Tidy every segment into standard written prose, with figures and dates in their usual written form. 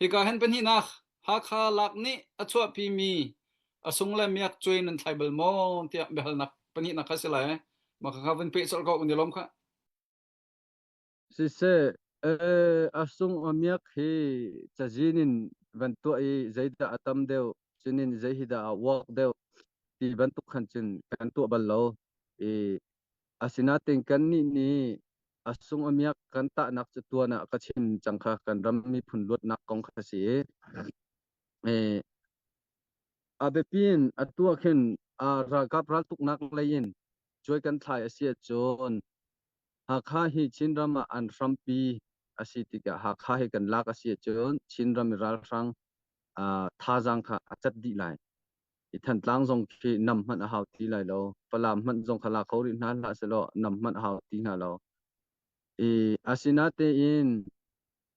Hika hin pahnihnak Hakha lak nih a chuahpimi a sung le miak cuai nan thlai bal maw tiah biahalnak pahnihnak kha si lai. Mah kha vun peh colh ko kan i lawm kha. Siseh, a sung a miak hi cazin in van tuah i zeidah a tam deuh, cunin zei hi dah a uak deuh ti bantuk khan cun kan tuah bal lo. I asinain kannih nih a sung a miak kan tahnak cu tuan ah ka chim cang kha kan ram miphun luatnak kong kha si i a biapi in atu ah khin ralkap raltuknak lei in cuai kan thlai a si ahcun Hakha hi Chinram ah an hrampi a si tikah Hakha hi kan lak a si ahcun Chinram i ralhrang thazaang kha a cat dih lai. I Thantlang zong khi nam hmanh a hau ti lai lo. Falam hmanh zong kha la kho rih hna hlah sehlaw nam hmanh a hau ti hna lo. I asinatein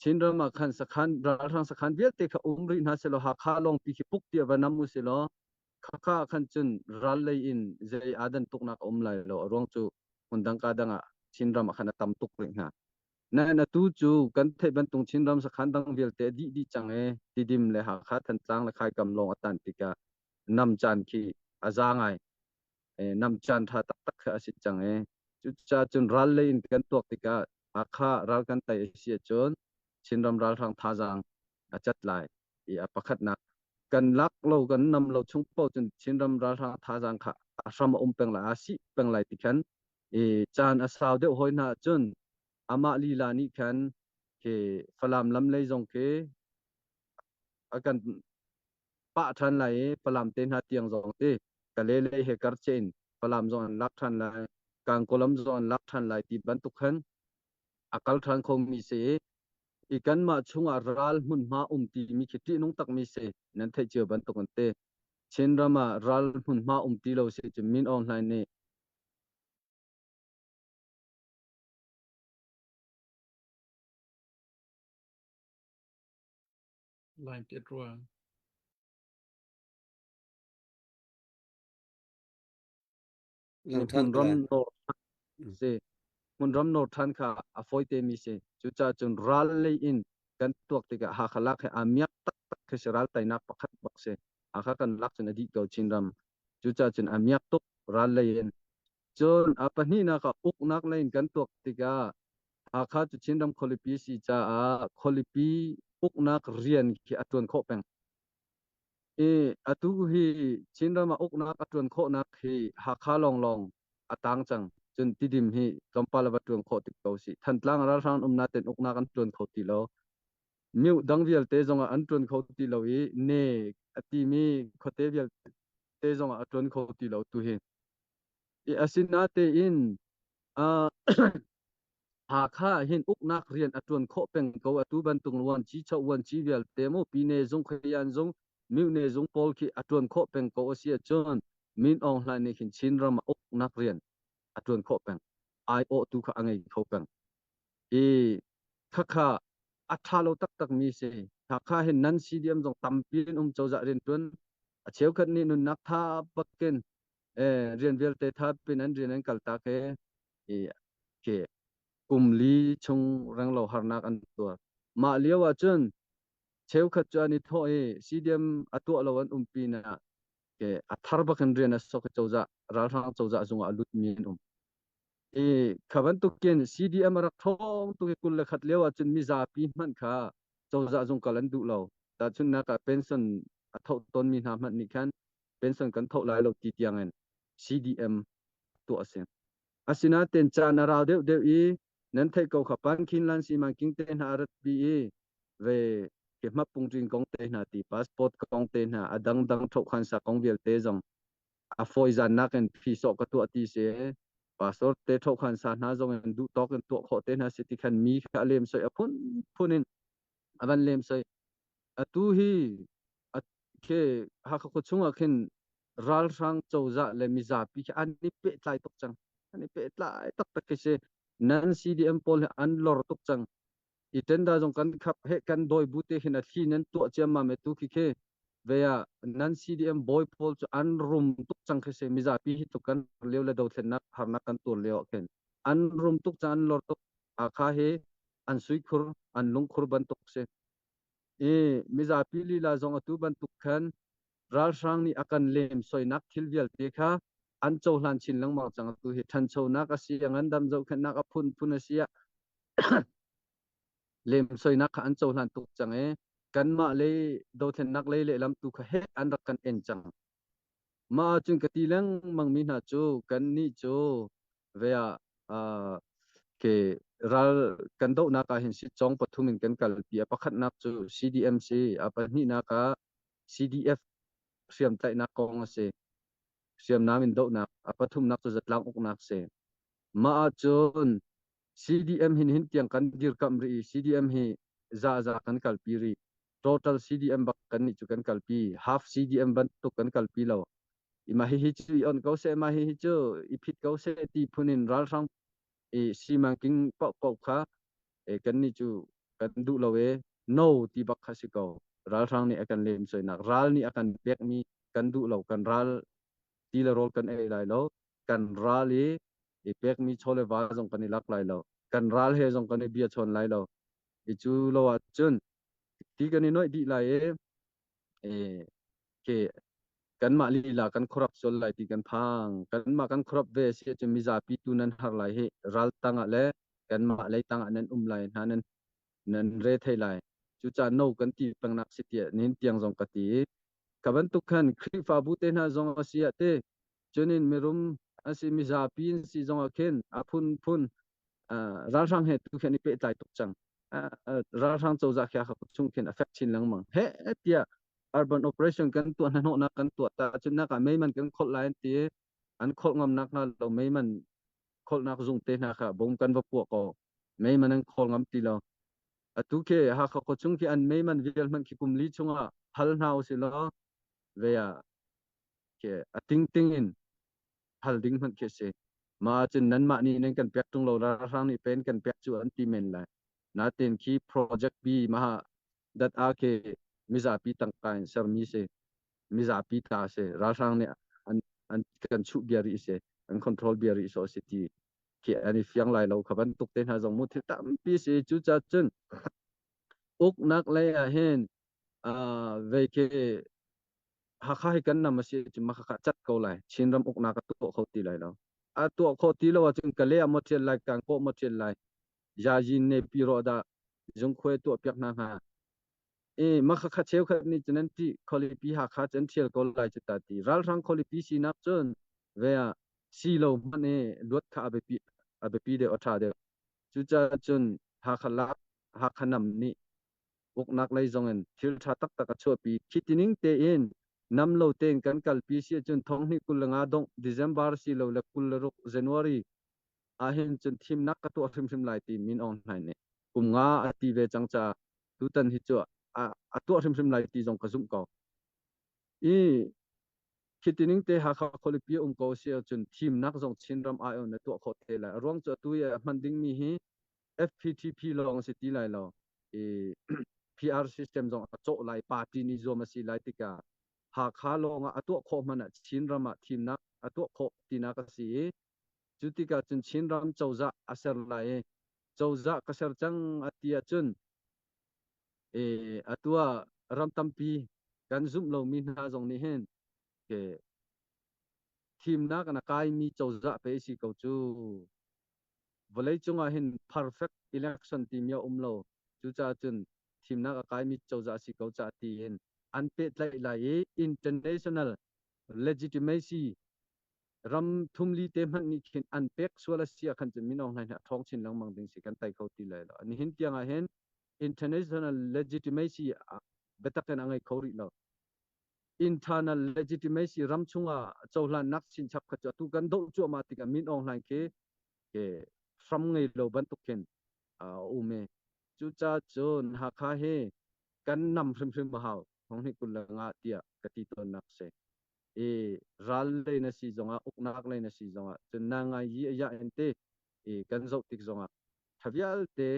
Chinram ah khan sakhan ralhrang sakhan vialte kha um rih hna sehlaw Hakha lawngpi khi puk tiah va nam u silaw khakha ah khan cun ral lei in zei aa dan tuknak a um lai lo. A ruang cu hmundang ka dang ah Chinram ah khan a tam tuk rih hna. Nain atu cu kan theih bantuk Chinram sakhan dang vialte a dih dih cang i Tidim le Hakha Thantlang le Khaikam lawng a tan tikah nam caan khi a za ngai. Nam caan ṭha taktak kha a si cang i cucaah cun ral lei in kan tuak tikah Hakha ral kan tei a si ahcun Chinram ralhrang thazaang a cat lai i a pakhatnak kan lak lo kan nam lo chung paoh cun Chinram ralhrang thazaang kha a hram a um peng lai a sih peng lai ti khan i caan a sau deuh hoi hna ahcun amah lila nih khan khi Falam lam lei zong khi a kan pah ṭhan lai i Falam te hna tiang zong ti Kale lei he karche in Falam zong an lak ṭhan lai Kangkawlam zong an lak ṭhan lai ti bantuk khan a kal ṭhan khomi si i i kanmah chungah ral hmunhma um timi khi ṭihnung takmi si nan theih cio bantuk an ti. Chinram ah ral hmunhma um ti lo si cu Min Aung Hlaing nih Line piat rua. Lang ṭhan ko hmunram lai. nawr si hmunram nawr ṭhan kha a fawite mi si. Cucaah cun ral lei in kan tuak tikah Hakha lak he aa miak taktak khi si ral teinak pakhat bak si. Hakha kan lak cun a dih ko Chinram. Cucaah cun a miak tuk ral lei in. Cun a pahnihnak ah uknak lei in kan tuak tikah Hakha cu Chinram khualipi si caah khualipi uknak rian khi a ṭuan khawh peng. I atu hi Chinram ah uknak a ṭuan khawhnak hi Hakha lawnglawng a tang cang. Cun Tidim hi tlawmpal a va ṭuan khawh tik ko si. Thantlang ralhrang um nain uknak an ṭuan kho ti lo. Myo dang vialte zongah an ṭuan kho ti lo i ne a timi khuate vialte zongah a ṭuan kho ti lo tu hi. I asinatein uh, Hakha ah hin uknak rian a ṭuan khawh peng ko. Atu bantuk vuanci cho vuanci vialte mu pine zung khuayan zung myone zung pawl khi a ṭuan khawh peng ko a si ahcun Min Aung Hlaing nih khin Chinram ah uknak rian a ṭuan khawh peng. Aiawhtu kha a ngei kho peng. I khakha a ṭha lo taktakmi si. Hakha hin nan CDM zong tampi in um cozah rianṭuan a cheukhat nih nunnak tha bakin rian vialte tha pin an rian an kaltak i i khi kum li chung renglo harnak an tuar. Mah lio ah cun cheukhat cu an i thawh i CDM a tuah lo an um pinah ke a thar bakin rian a sok i cozah ralhrang cozah zungah a lutmi an um. I kha bantukin CDM a rak ṭhawng tuk i 21 lio ah cun mizapi hmanh kha cozah zung kal an duh lo. Tahchunhnak ah pension a thoh tawnmi hna hmanh nih khan pension kan thoh lai lo ti tiangin CDM tuah a si. Asinain caan a rau deuhdeuh i nan theih ko kha Pankhin Lan Simanking te hna a ratpi i ve ke hmapungṭin kong te hna ti passport kong te hna a dangdang ṭhohkhansa kong vialte zong a fawizannak in phisawh ka tuah ti si pastor te ṭhohkhansa hna zong in duh tawk in tuah khawh te hna si ti khan mi kha a lemsoi a phunphun in a van lemsoi atu hi khi Hakha khua chungah khin ralhrang cozah le mizapi khi an i pehtlai tuk cang. An i pehtlai taktak khi si. Nan CDM pawl hi an lor tuk cang. I tender zong kan khap he kan dawi bu te hin a thli nan tuah ciammam e tu khi khi ve ah nan CDM bawi pawl cu an rum tuk cang khi si. Mizapi hi tuk kan lio le dothlennak harnak kan tur lio ah khin an rum tuk cang an lor tuk. Hakha hi an suikhur an lungkhur bantuk si. I mizapi lila zong atu bantuk khan ralhrang nih a kan lemsoinak thil vialte kha an cohlan chin lengmang cang. Atu hi ṭhanchonak a si, a ngandam zohkhenhnak a phunphun a si ah lemsoinak kha an cohlan tuk cang i kanmah lei dothlennak lei lehlam tu kha heh an rak kan en cang. Mah ahcun ka ti lengmang mi hna cu kannih cu ve ah ke ral kan dohnak ah hin sitcawng pathum in kan kalpi. A pakhatnak cu CDM si, a pahnihnak ah CDF hriamtlaihnak kong a si, hriamnam in dohnak, a pathumnak cu zatlang uknak si. Mah ahcun CDM hin hin tiang kan dirkamh rih i CDM hi za za kan kalpi rih. Total CDM bak kan nih cu kan kalpi. Half CDM bantuk kan kalpi lo. I mah hihi cu i on ko seh, mah hihi cu i phit ko seh ti phun in ralhrang i simanking paohpaoh kha e, kan nih cu kan duh lo e, no ti bak kha si ko. Ralhrang nih a kan lemsoinak, ral nih a kan pekmi kan duh lo, kan ral ti le rawl kan ei lai lo, kan ral i i pekmi chaw le va zong kan i lak lai lo, kan ral he zong kan i bia chawn lai lo. I cu lo ahcun ti kan i noih dih lai i e, ke kanmah lila kan corrupt sual lai ti kan phang. Kanmah kan corrupt ve si ahcun mizapi tu nan har lai hi, ral tangah le kanmah lei tangah nan um lai hna, nan re thei lai. Cucaah no kan ti pengnak si tiah nihin tiang zong ka ti i ka bantuk khan Khrihfabu te hna zong a si ah te cunin mirum an si, mizapi an si zong ah khin a phunphun ralhrang he tu khin i pehtlai tuk cang. Ralhrang cozah khi a chung khin a fek chin lengmang he tiah urban operation kan tuah hnahnawhnak kan tuah ta cun nak ah meiman kan kholh lai an ti, an kholh ngam nak hnga lo meiman kholhnak zung te hna kha bom kan va puah ko, meiman an khawl ngam ti lo. Atu khi Hakha khua chung khi an meiman vial hmanh khi kum li chungah hal hna usih law ve ah khi a tingting in hal ding hmanh khi a si. Mah ahcun nanmah nih nan kan pek ṭung lo, ralhrang nih pen kan pek cu an ti men lai. Natin khi project B maha dat a khi mizapi tangka in sermi si, mizapi ta si, ralhrang nih an kan chuh bia rih si, an control bia rih so si ti khi an i fiang lai lo. Kha bantuk te hna zong mu thil tampi si. Cucaah cun uknak lei ah hin vei khi Hakha hi kan nam a si ahcun mah khakha cat ko lai. Chinram uknak a tuah kho ti lai lo. A tuah khawh ti lo ahcun Kale ah maw ṭial lai, Kankaw maw ṭial lai, Yayin ne pi rawh dah zungkhuai tuah piak hna hnga. I mah khakha cheukhat nih cun an ṭih, khualipi Hakha cu an ṭhial ko lai cu ta ti. Ralhrang khualipi sinak cun ve ah si lo hmanh i luat kha a biapi deuh, a ṭha deuh. Cucaah cun Hakha lak, Hakha nam nih uknak lei zong in thil ṭha taktak a chuahpi. Khi tining tein nam lo tein kan kalpi si ahcun 2025 dongh December si lo le 26 January ahhin cun thimnak ka tuah hrimhrim lai ti Min Aung Hlaing nih kum nga a ti ve cang caah tutan hi cu a tuah hrimhrim lai ti zong ka zumh ko. I khi tining te Hakha khualipi um ko si ahcun thimnak zong Chinram aiawh na tuah khawh te lai. A ruang cu atu i a hman dingmi hi FPTP lawng a si ti lai lo i PR system zong a cawh lai, party nih zuam a si lai tikah Hakha lawng ah a tuah khawh hmanh ah Chinram ah thimnak a tuah khawh tinak a si i cu tikah cun Chinram cozah a ser lai i cozah ka ser cang a ti ahcun e atu ah ram tampi kan zumh lomi hna zong nih hin ke thimnak na kaimi cozah pe si ko cu. Vawleicung ah hin perfect election timi a um lo. Cucaah cun thimnak a kaimi cozah a si ko caah tiin an pehtlaih lai i international legitimacy ram thumli te hmanh nih khin an pek sual a si ah khan cun Min Aung Hlaing hi a ṭhawng chin lengmang ding si, kan tei kho ti lai lo. Nihin tiang ah hin international legitimacy biatak in a ngei kho rih lo. Internal legitimacy ram chungah cohlannak chinchap kha cu atu kan doh cuahmah tikah Min Aung Hlaing khi ke hram ngei lo bantuk khin a um i cucaah cun Hakha hi kan nam hrimhrim a hau 2025 tiah ka ti tawnnak si. I ral lei na si zongah, uknak lei na si zongah, cun na ngai yi a ya in te i kan zoh tik zongah tha vialte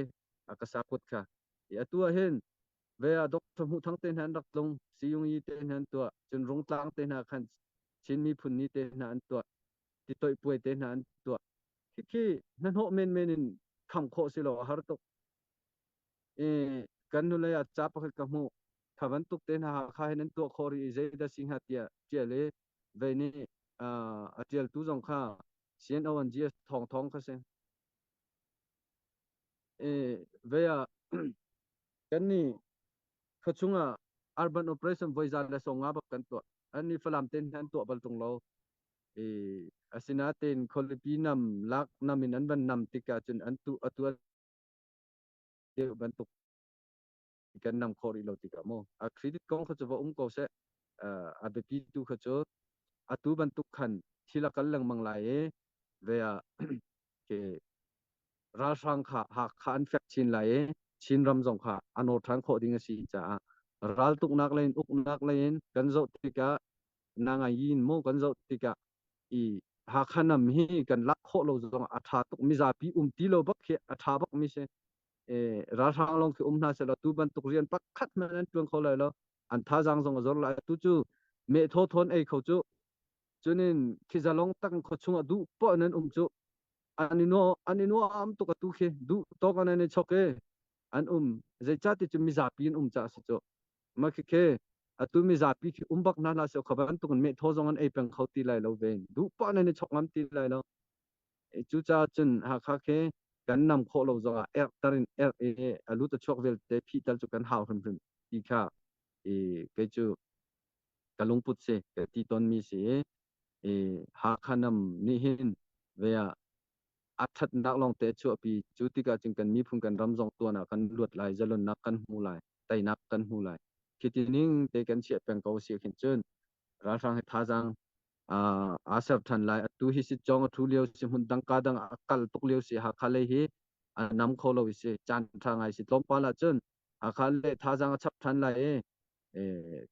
a ka sakut kha i atu ah hin ve ah Dr. Hmuh Thang te hna an rak tlung, Siyung Yi te hna an tuah, cun Rungtlang te hna khan Chin miphun ni te hna an tuah, titoih puai te hna an tuah. Khikhi hnahnawh menmen in kham khawh si lo, a har tuk. I. Kan hnulei ah ca pakhat ka hmuh. Kha bantuk te hna Hakha hin an tuah khawh rih i zeidah si hnga tiah ṭial i vei nih a ṭialtu zong kha CNO an GS Thawng Thawng kha si. I vei ah kan nih khuachung ah urban operation voi 150 bak kan tuah. An nih Falam te hna an tuah bal ṭung lo. I asinain khualipi nam lak nam in an van nam tikah cun an tu atu deuh bantuk kan nam khawh rih lo tikah mu a credit kong kha cu va um ko seh. A biapi tu kha cu atu bantuk khan thil a kal lengmang lai i ve ah ke ralhrang kha Hakha an fek chin lai i Chinram zong kha a nawr ṭhan khawh ding a si caah raltuknak lei in uknak lei in kan zoh tikah nangayin mu kan zoh tikah i Hakha nam hi kan lak khawh lo zong a ṭha tuk. Mizapi um ti lo bak khi a ṭha bak mi si. Ralhrang lawng khi um hna seh law tu bantuk rian pakhat hmanh an ṭuan kho lai lo, an thazaang zong a zor lai. Tu cu meh thaw thawn ei kho cu, cunin khi zalong tak khuachung ah duh poah nan um cu, an i nuam, an i nuam tuk. Atu khi duh tawk an i chok i an um, zeicahti cu mizapi an um caah si cu. Ma khi khi atu mizapi khi um bak hna hlah seh, kha bantuk in meh thaw zong an ei peng kho ti lai lo ve, duh poah nan i chok ngam ti lai lo. Cucaah cun Hakha khi kan nam khawh lo zongah erh tar in erh i a lut a chuak vialte phih tal cu kan hau hrimhrim ti kha i kei cu ka lungput si, ka ti tawnmi si i Hakha nam nih hin ve ah a ṭhatnak lawngte a chuahpi. Cu tikah cun kan miphun kan ram zong tuan ah kan luat lai, zalonnak kan hmu lai, teinak kan hmu lai. Khi ti ning te kan chiah peng ko si khin cun ralhrang hi thazaang aa ser ṭhan lai. Atu hi si cawng a ṭhu lio si, hmun dang ka dang a kal tuk lio si. Hakha lei hi a nam kho lo i si, caan ṭha ngai si. Tlawmpal ah cun Hakha le thazaang a chap ṭhan lai i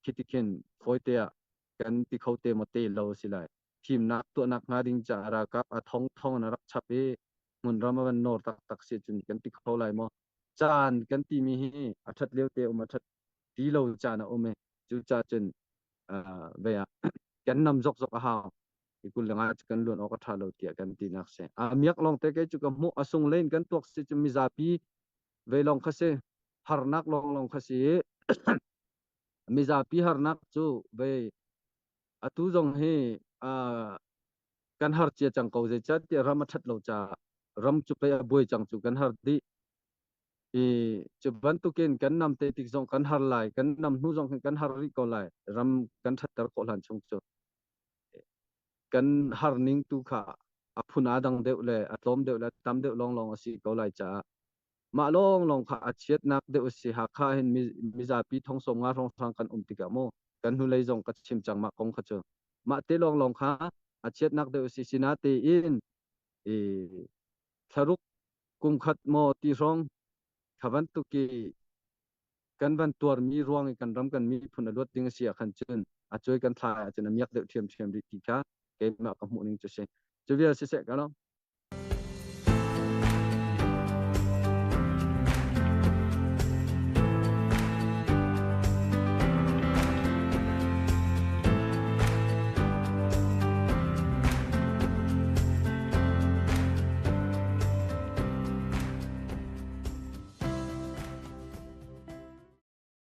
khi ti khin fawite ah kan ti kho te maw te lo si lai. Thimnak tuahnak hnga ding caah ralkap a thong thong in a rak chap i hmunram a van nawr taktak si cun kan ti kho lai maw? Caan kan timi hi a ṭhat lio te um, a ṭhat ti lo caan a um i cucaah cun ve ah kan nam zokzok a hau i 25 cu kan luan awk a ṭha lo tiah kan tinak si. A miak lawng te kei cu ka hmuh. A sung len kan tuak si cu mizapi ve lawng kha si, harnak lawng lawng kha si. Mizapi harnak cu ve atu zong hi kan har cia cang ko, zeicahtiah ram a ṭhat lo caah ram cu pei a buai cang cu, kan har dih i cu bantukin kan nam te tik zong kan har lai, kan nam hnu zong kan har rih ko lai. Ram kan ṭhatter khawh hlan chung cu kan har ning tu kha a phun aa dang deuh le a tlawm deuh le tam deuh lawnglawng a si ko lai caah mah lawnglawng kha a chiatnak deuh a si. Hakha hin mizapi thong 50 hrawnghrang kan um tikah mu, kan hnulei zong ka chim cang mah kong kha cu, mah te lawnglawng kha a chiatnak deuh a si. Sinatein i thlaruk kum khat maw ti hrawng kha bantuk i kan van tuarmi ruang i kan ram kan miphun a luat ding a si ah khan cun a cuai kan thlai ahcun a miak deuh ṭhiamṭhiam rih ti kha keimah ka hmuh ning cu si. Cu vial siseh ka lo.